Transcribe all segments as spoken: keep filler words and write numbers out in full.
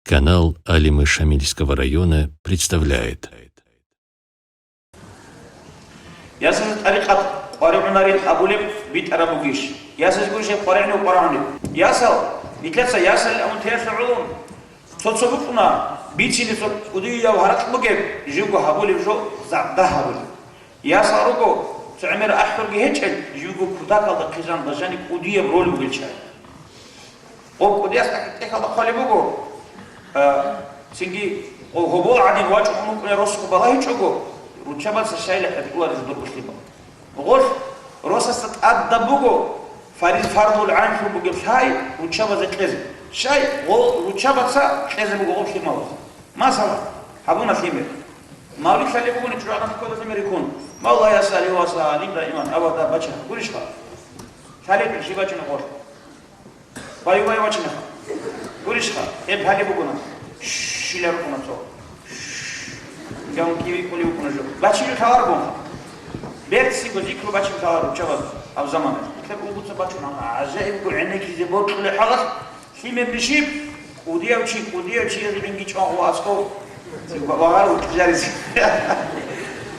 Канал Алимы Шамильского района представляет. Ясалъул тӀарикъат къваригӀунарин абулеб битӀараб бугищ? Ясалъ гурищ гьеб къваригӀунев къваригӀунеб? Ясал, нилъеца ясал абун теялъе гӀоло. Цо-цо букӀуна, бицине цо кӀудияв гьаракь бугеб, живго гьабулеб жо загьда гьабулеб. Ясал руго, цо гӀемер ахӀурги гьечӀел, живго кутакалда хъизан бажани кӀудияб роль бугел чагӀи. Гъоб кӀудияс тӀехьалда хъвалеб буго, а, цинги гъо-, гьобол гӀадин вачӀун вукӀунел росго балагьичӀого, руччабаца щайила хӀетӀулареб жо дурго лъимал. Гъолъ росасда тӀадаб буго, фариз-, фарзул гӀайнлъун бугеб лъай руччабазе кьезе. Щай гъол руччабаца кьезе буго гъоб лъималаз. Масала, гьабуна лъимер. Мавлид лъалеб бугони чӀужугӀадан ккола лъимер риккун. Мавлая салли ва саллим даиман абада бача. Гурищха? Лъалеб щиб бачина гъолъ? Баю-баю вачинаха. Гурищха, гьеб гьалеб бугуна. Щила рукӀуна цо. Гавун киви кколев вукӀуна жо. Бачине лъаларгонха. Берцинго зикру бачине лъаларо руччабаз гьаб заманалъ. Нилъер улбуца бачун гьанна. ГӀажаибго гӀенеккизе бокьулеб хӀалалъ лъимер нишиб. КӀудияв чи, кӀудияв чиязе гӀинги чӀван гъо аскӀов. Вагъар вукӀижаризе.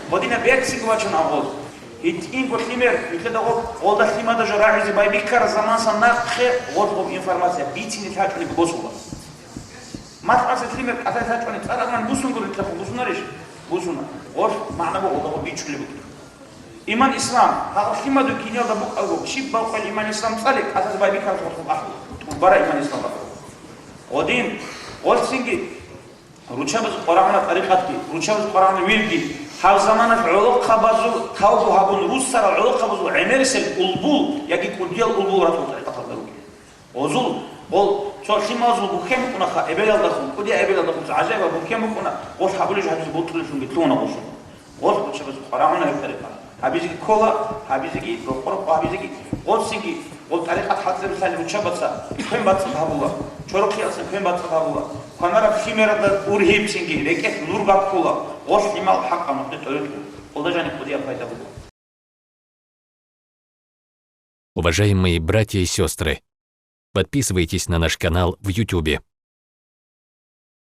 Гъодина берцинго бачун гьаб гъоз. ГьитӀинго лъимер, нилъеда гъоб, гъолда лъимада жо рагӀизе байбихьараб заманаса нахъе гъолъ гъоб информация бицине лъачӀунеб босула. Макьалъе лъимер кӀалъай лъачӀунеб цӀар-, арман бусунгури лъахъун бусунарищ? Бусуна. Гъолъ магӀна буго гъолда гъоб бичӀчӀулеб букӀин. Иман-ислам, гьагъаб лъимаду киниялда букӀарго, щиб бакъвал иман-ислам цӀалеб, кӀалъазе байбихьараб гъолъ гъоб ахӀула. ТӀубараб иман-исламалда. Гъодин, гъолъ цинги, Руччабаз къварагӀуна тӀарикъатги, руччабаз къварагӀуна вирдги, гьаб заманалъ гӀолохъабазул тавбу гьабун руссарал гӀолохъабазул гӀемерисел улбул яги кӀудиял улбул ратула тӀарикъаталда ругел. Гъозул, гъол, цо лъималазул бухьен букӀунаха эбелалдалъун, кӀудиял эбелалдалъун цо гӀажаибаб бухьен букӀуна, гъолъ гьабулеб жо гьабизе бокьулелъунги лъугьуна гъолъул. Гъолъ руччабаз къварагӀуна гьеб тӀарикъат. Гьабизеги ккола, гьабизеги, рокъо-рокъо гьабизеги, гъолцинги, гъол тӀарикъат хӀалтӀизаб лъалеб руччабаца квен бацӀцӀад гьабула, чорохъиялдасан квен бацӀцӀад гьабула, кванаравлъимерадал ургьибцинги рекӀелъ нур баккула, гъолъ лъимал хӀакъа нухде тӀоритӀула, гъолда жаниб кӀудияб пайда буго. Уважаемые братья и сестры, подписывайтесь на наш канал в Ютубе.